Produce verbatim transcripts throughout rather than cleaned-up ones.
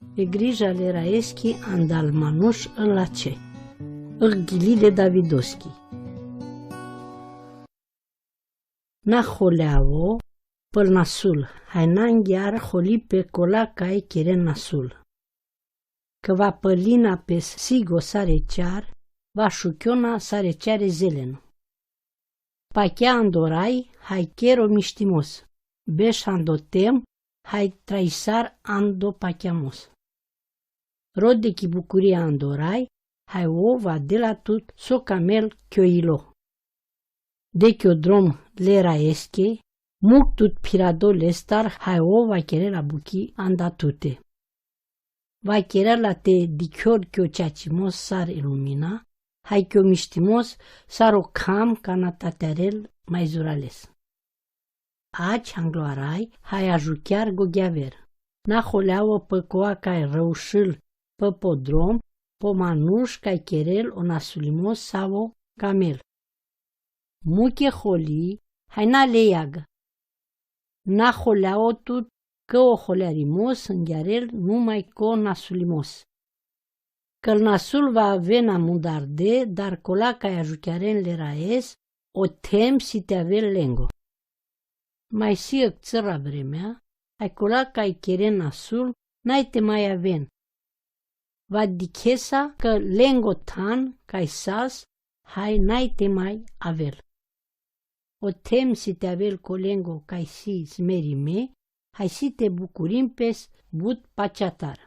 E grija le raeschi andal manuš ălace. Ăghghilile Davidoschi. Na holeavo păl nasul, hai na nghear holi pe cola cai cheren nasul. Cã va pălina pes sigo sare cear, va šuchiona sare ceare zeleno. Pachea ando rai, hai chero mištimos, beš ando tem, hai traisar ando pachea mos. Rode chi bucuria ando rai, hai ova dela tut so camel chioilo. De chio drom le raesche, muc tut pirado lestar, hai ova cherela buchi anda tute. Va cherela te dichior chio ceacimos sar ilumina, hai chio mištimos sar o cam cana tatearel mai zurales. Aci anglo a rai, hai ajuchear gogheaver. Na holeavo pă coa cai răušâl pă podrom, po manuš cai cherel o nasulimos savo camel. Muche holi, hai na leiagã. Na holeavo tut, cã o holearimos nghearel numai co nasulimos. Cãl nasul va avena mundarde, dar cola cai ajuchearen le raes, o tem si te avel lengo. Mai si ãctsãra vremea, hai cola cai cheren nasul, nai te mai aven. Va dichesa cã lengo than cai sas, hai nai te mai avel. O tem si te avel co lengo cai si smerime, hai si te bucurim pes but paceatar.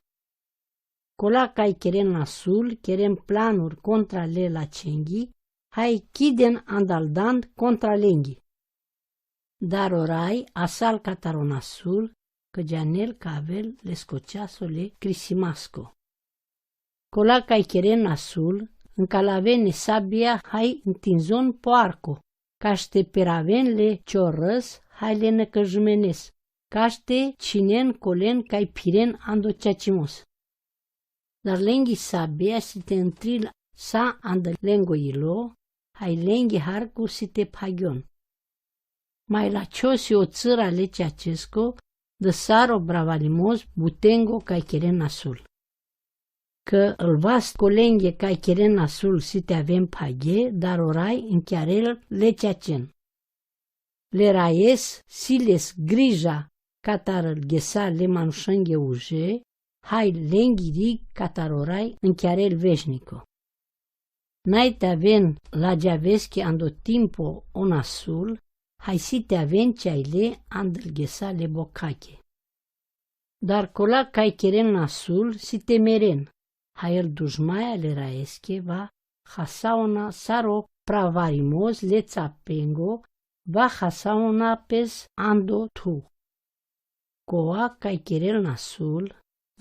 Cola cai cheren nasul, cheren planur contra le lacenghi, hai chiden andal dand contra lenghi. Dar o rai asal catar o nasul, cã geanel ca avel le scocea so le crisimasco. Cola cai cheren nasul, ncalave-ne sabia hai ntinzon po arco, cash te peraven le ciorãs hai le nãcãjmenes, cash te cinen colen cai piren ando ceacimos. Dar lenghi sabia si te ntril sa andã lengo ilo, hai lenghi harcur si te phaghion. Mai lacio si o tsãra le ceacesco, dãsaro bravalimos butengo cai cheren nasul. Cã ãl vas colenghe cai cheren nasul si te aven phaghe, dar o rai nchiarel le ceacen. Le raes si les grija catar ãl ghesa le manušãnghe uje, hai lenghi rig catar o rai nchiarel vešnico. Nai te aven la geaveschi ando timpo o nasul, hai si te aven ceaile andã-l ghesa le bocache. Dar cola cai cheren nasul si te meren, hai ãl dušmaia le raesche va hasaona saro pravarimos le tsapengo, va hasaona pes ando tu. Coa cai cherel nasul,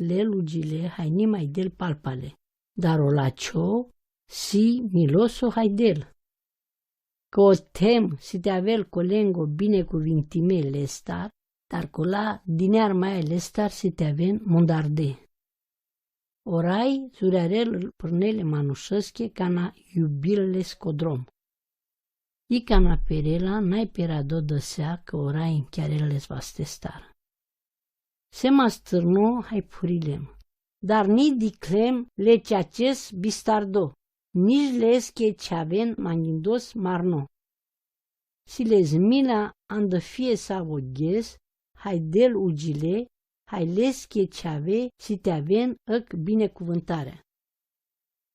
lel ugile hai nimai del palpale, dar o lacio si miloso hai del. Cã o tem si te avel colengo binecuvintime lestar, dar cola dinearmaia lestar si te aven mundarde. O rai zurearel pãrnele manušesche cana iubil lesco drom. Icana perela nai pera dodãsea cã o rai nchiarel les vastestar. Sem astãrno hai phurilem. Dar ni diclem le ceaces bistardo, nitsi lesche ce aven manghindos marno. Si les mila andã fie savo ghes, hai del ugile, hai lesche ce ave si te aven ãc binecuvântarea.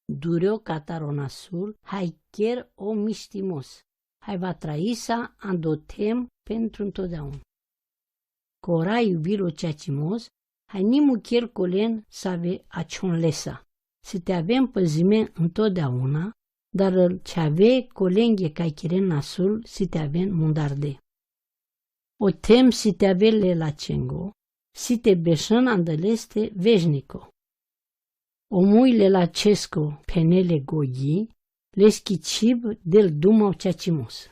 Dure-o catar o nasul, hai cher-o mištimos, hai va traisa ando tem pentru ntotdeauna. Cora iubil o ceacimos, hai ni muchel colen s-ave acion lesa. Si te aven pãzime ntotdeauna, dar ãl ce ave colenghe cai cheren nasul si te aven mundarde. O tem si te avel le lacengo, si te bešan andã leste vešnico. O mui le lacesco phenele goghi, leschi cib del duma o ceacimos.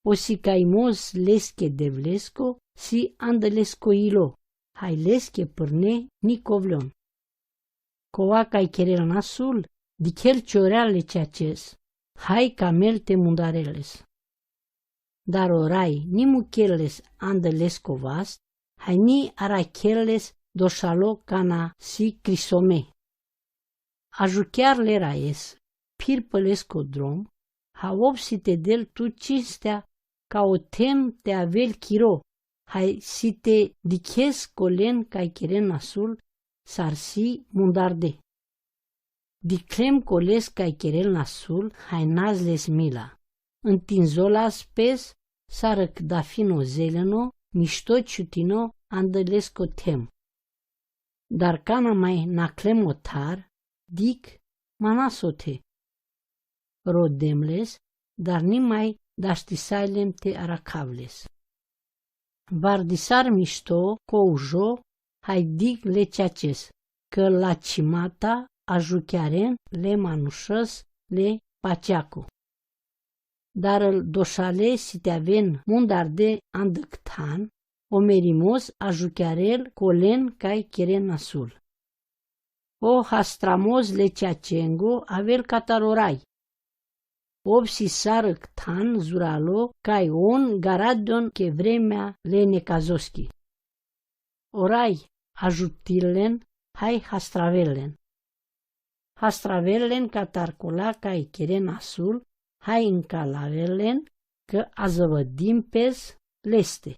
O si caimos lesche devlesco, si andã lesco ilo, hai lesche pãrne ni covleon. Cova cai cherel nasul, dichel ciorea le ceaces, hai camel te mundareles. Dar o rai ni muchel les andã lesco vast, hai ni arachel les došalo kana si crisome. Ažuchear le raes, phir pălesco drom, ha ob si te del tu cinstea ca o them te avel chiro, hai si te dikhes co len cai cheren nasul, sar si mundarde. Dikhlem co les cai cheren nasul, hai naz les mila. Ntinzolas pes, sarăc dafino zeleno, mishto ciutino, andălesco them. Dar kana mai nakhlem otar, dik, ma na sothe. Rodem les, dar nimai daštisajlem te arakhav les. Vardisar mishto, co užo, hai dik le čačes, cã la čhimata ažuchearen le manušas le paceaco. Dar ãl došale si te aven mundarde andã cthan, o merimos ažuchearel co len cai cheren nasul. O hastramos le čačengo avel catar orai. Ob si sarã cthan zuralo cai on garadion che vremea le necazoschi. Orai ažutirlen, hai hastraverlen. Hastraverlen catar cola cai cheren nasul, hai ncalaverlen, cã azăvãdim pes leste.